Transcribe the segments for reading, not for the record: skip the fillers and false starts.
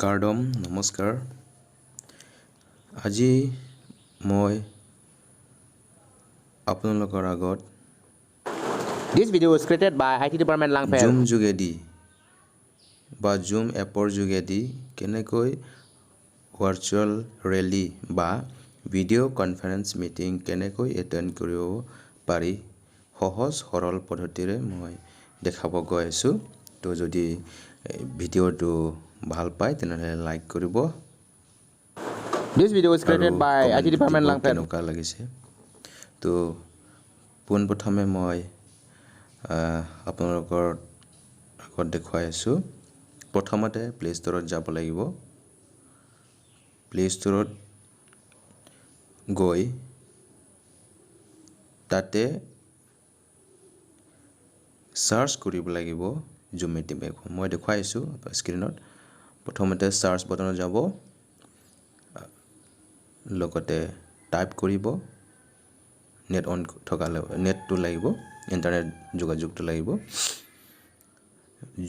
কাৰ্ডম নমস্কাৰ। আজি মই আপোনালোকৰ আগত This video was created by IT Department Langpher. Zoom যোগেদি বা জুম এপৰ যোগেদি কেনেকৈ ভাৰ্চুৱেল ৰেলী বা ভিডিঅ' কনফাৰেঞ্চ মিটিং কেনেকৈ এটেণ্ড কৰিব পাৰি, সহজ সৰল পদ্ধতিৰে মই দেখাব গৈ আছোঁ। তো যদি ভিডিঅ'টো ভাল পায়, তেনেহ'লে লাইক কৰিব This video was created আৰু by IT comment Department দিব Langpher. কেনেকুৱা লাগিছে। তো পোনপ্ৰথমে মই আপোনালোকৰ আগত দেখুৱাই আছোঁ। প্ৰথমতে প্লে' ষ্ট'ৰত যাব লাগিব। প্লে' ষ্ট'ৰত গৈ তাতে চাৰ্চ কৰিব লাগিব জুম মিটিং এপ। মই দেখুৱাই আছোঁ স্ক্ৰীণত। প্ৰথমতে চাৰ্চ বটনত যাব, লগতে টাইপ কৰিব। নেট অন থকা, নেটটো লাগিব, ইণ্টাৰনেট যোগাযোগটো লাগিব।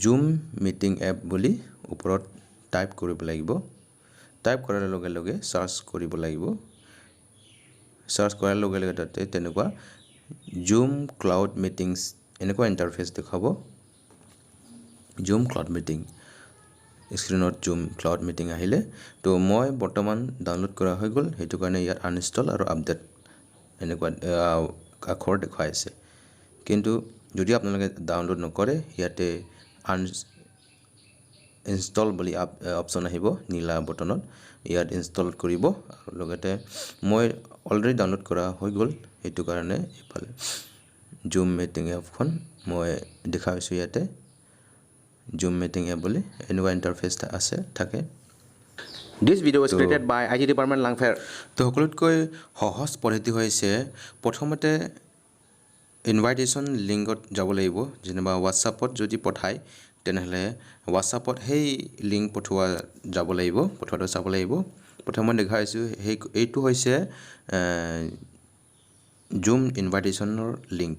জুম মিটিং এপ বুলি ওপৰত টাইপ কৰিব লাগিব। টাইপ কৰাৰ লগে লগে চাৰ্চ কৰিব লাগিব। চাৰ্চ কৰাৰ লগে লগে তাতে তেনেকুৱা জুম ক্লাউড মিটিংছ এনেকুৱা ইণ্টাৰফেচ দেখুৱাব। জুম ক্লাউড মিটিং, স্ক্ৰীণত জুম ক্লাউড মিটিং আহিলে, তো মই বৰ্তমান ডাউনলোড কৰা হৈ গ'ল, সেইটো কাৰণে ইয়াত আনইনষ্টল আৰু আপডেট এনেকুৱা আখৰ দেখুৱাই আছে। কিন্তু যদি আপোনালোকে ডাউনলোড নকৰে, ইয়াতে ইনষ্টল বুলি অপশ্যন আহিব নীলা বটনত। ইয়াত ইনষ্টল কৰিব। আৰু লগতে মই অলৰেডি ডাউনলোড কৰা হৈ গ'ল, সেইটো কাৰণে এইফালে জুম মিটিং এপখন মই দেখাইছোঁ। ইয়াতে জুম মিটিং এপ বুলি এনেকুৱা ইণ্টাৰফেচ আছে থাকে। This video was created by IT Department Langpher. তো সকলোতকৈ সহজ পদ্ধতি হৈছে, প্ৰথমতে ইনভাইটেশ্যন লিংকত যাব লাগিব। যেনিবা হোৱাটছআপত যদি পঠায়, তেনেহ'লে হোৱাটছআপত সেই লিংক পঠোৱা যাব লাগিব, পঠোৱাটো চাব লাগিব। প্ৰথমে দেখুৱাইছোঁ, এইটো হৈছে জুম ইনভাইটেশ্যনৰ লিংক।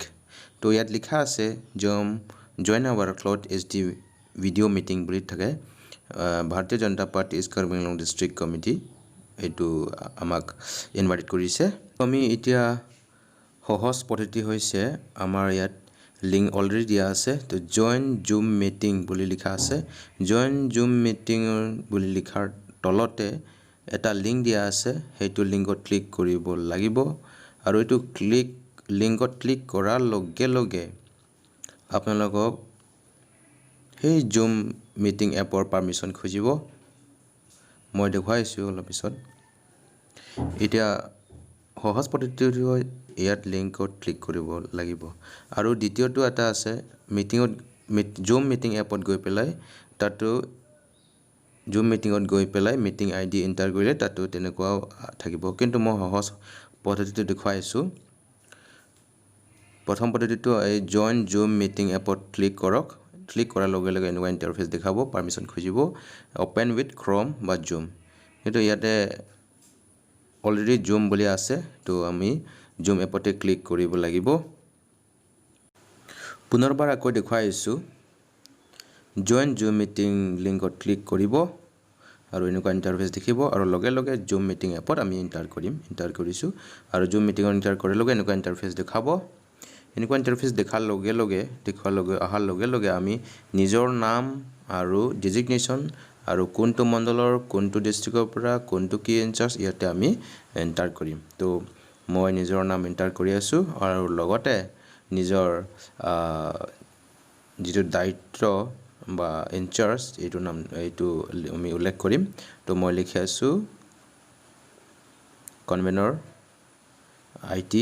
তো ইয়াত লিখা আছে "Zoom join our cloud HD video meeting" বুলি থাকে। Bharatiya Janata Party east Karbi Anglong district committee এইটো আমাক ইনভাইট কৰিছে। আমি এতিয়া সহজ পদ্ধতি হৈছে, আমাৰ ইয়াত লিংক অলৰেডি দিয়া আছে। তো জইন জুম মিটিং বুলি লিখা আছে। জইন জুম মিটিং বুলি লিখাৰ তলতে এটা লিংক দিয়া আছে, সেইটো লিংকত ক্লিক কৰিব লাগিব। আৰু এইটো লিংকত ক্লিক কৰাৰ লগে লগে আপোনালোকক সেই জুম মিটিং এপৰ পাৰ্মিশ্যন খুজিব। মই দেখুৱাইছোঁ অলপ পিছত। এতিয়া সহজ পদ্ধতিটো ইয়াত লিংকত ক্লিক কৰিব লাগিব। আৰু দ্বিতীয়টো এটা আছে, মিটিঙত জুম মিটিং এপত গৈ পেলাই, তাতো জুম মিটিঙত গৈ পেলাই মিটিং আই ডি এণ্টাৰ কৰিলে তাতো তেনেকুৱাও থাকিব। কিন্তু মই সহজ পদ্ধতিটো দেখুৱাই আছোঁ। প্ৰথম পদ্ধতিটো এই জইন জুম মিটিং এপত ক্লিক কৰক। ক্লিক কৰাৰ লগে লগে এনেকুৱা ইণ্টাৰফেচ দেখাব, পাৰ্মিশ্যন খুজিব, অ'পেন উইথ ক্ৰম বা জুম। কিন্তু ইয়াতে অলৰেডি জুম বুলি আছে, তো আমি জুম এপতে ক্লিক কৰিব লাগিব। পুনৰবাৰ আকৌ দেখুৱাই আছোঁ। জইন জুম মিটিং লিংকত ক্লিক কৰিব আৰু এনেকুৱা ইণ্টাৰফেচ দেখিব আৰু লগে লগে জুম মিটিং এপত আমি এণ্টাৰ কৰিম। এণ্টাৰ কৰিছোঁ আৰু জুম মিটিঙত এণ্টাৰ কৰাৰ লগে এনেকুৱা ইণ্টাৰফেচ দেখাব। এনেকুৱা ইণ্টাৰফেচ দেখাৰ লগে লগে দেখুৱাৰ লগে অহাৰ লগে লগে আমি নিজৰ নাম আৰু ডিজিগনেশ্যন আৰু কোনটো মণ্ডলৰ, কোনটো ডিষ্ট্ৰিক্টৰ পৰা, কোনটো কি ইনচাৰ্জ, ইয়াতে আমি এণ্টাৰ কৰিম। তো মই নিজৰ নাম এণ্টাৰ কৰি আছোঁ আৰু লগতে নিজৰ যিটো দায়িত্ব বা ইনচাৰ্জ, এইটো নাম, এইটো আমি উল্লেখ কৰিম। তো মই লিখি আছোঁ কনভেনৰ I T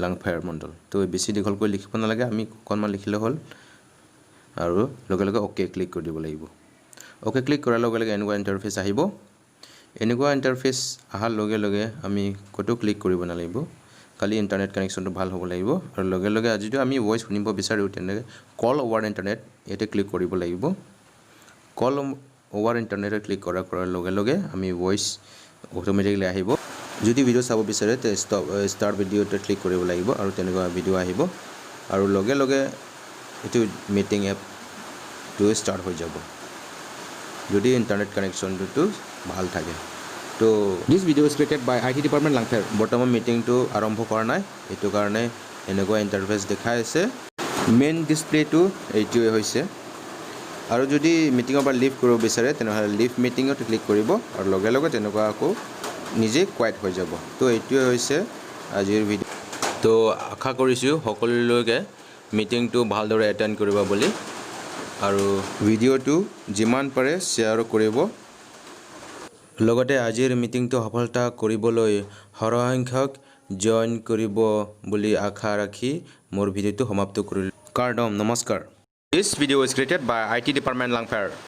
Langpher মণ্ডল। তো বেছি দীঘলকৈ লিখিব নালাগে, আমি অকণমান লিখিলে হ'ল। আৰু লগে লগে অ'কে ক্লিক কৰি দিব লাগিব। অ'কে ক্লিক কৰাৰ লগে লগে এনেকুৱা ইণ্টাৰফেচ আহিব। এনেকুৱা ইণ্টাৰফেচ অহাৰ লগে লগে আমি ক'তো ক্লিক কৰিব নালাগিব, খালি ইণ্টাৰনেট কানেকশ্যনটো ভাল হ'ব লাগিব। আৰু লগে লগে যিটো আমি ভইচ শুনিব বিচাৰোঁ, তেনেকৈ কল অভাৰ ইণ্টাৰনেট ইয়াতে ক্লিক কৰিব লাগিব। কল অভাৰ ইণ্টাৰনেটত ক্লিক কৰাৰ লগে লগে আমি ভইচ অট'মেটিকেলি আহিব। যদি ভিডিঅ' চাব বিচাৰে, তে ষ্টাৰ্ট ভিডিঅ'তে ক্লিক কৰিব লাগিব আৰু তেনেকুৱা ভিডিঅ' আহিব আৰু লগে লগে এইটো মিটিং এপটো ষ্টাৰ্ট হৈ যাব। যদি ইণ্টাৰনেট কানেকশ্যনটো ভাল থাকে। তো This video is created by IT Department, Langpher. বৰ্তমান মিটিংটো আৰম্ভ কৰা নাই, এইটো কাৰণে এনেকুৱা ইণ্টাৰফেচ দেখাই আছে। মেইন ডিছপ্লেটো এইটোৱে হৈছে। আৰু যদি মিটিঙৰ পৰা লিভ কৰিব বিচাৰে, তেনেহ'লে লিভ মিটিঙত ক্লিক কৰিব আৰু লগে লগে তেনেকুৱা আকৌ নিজেই কোৱাইট হৈ যাব। তো এইটোৱে হৈছে আজিৰ ভিডিঅ'। তো আশা কৰিছোঁ সকলোলৈকে মিটিংটো ভালদৰে এটেণ্ড কৰিব বুলি আৰু ভিডিঅ'টো যিমান পাৰে শ্বেয়াৰ কৰিব। লগতে আজিৰ মিটিংটো সফলতা কৰিবলৈ সৰহসংখ্যক জইন কৰিব বুলি আশা ৰাখি মোৰ ভিডিঅ'টো সমাপ্ত কৰিলোঁ। কাৰ্ডম নমস্কাৰ। This video is created by IT Department, Langpher.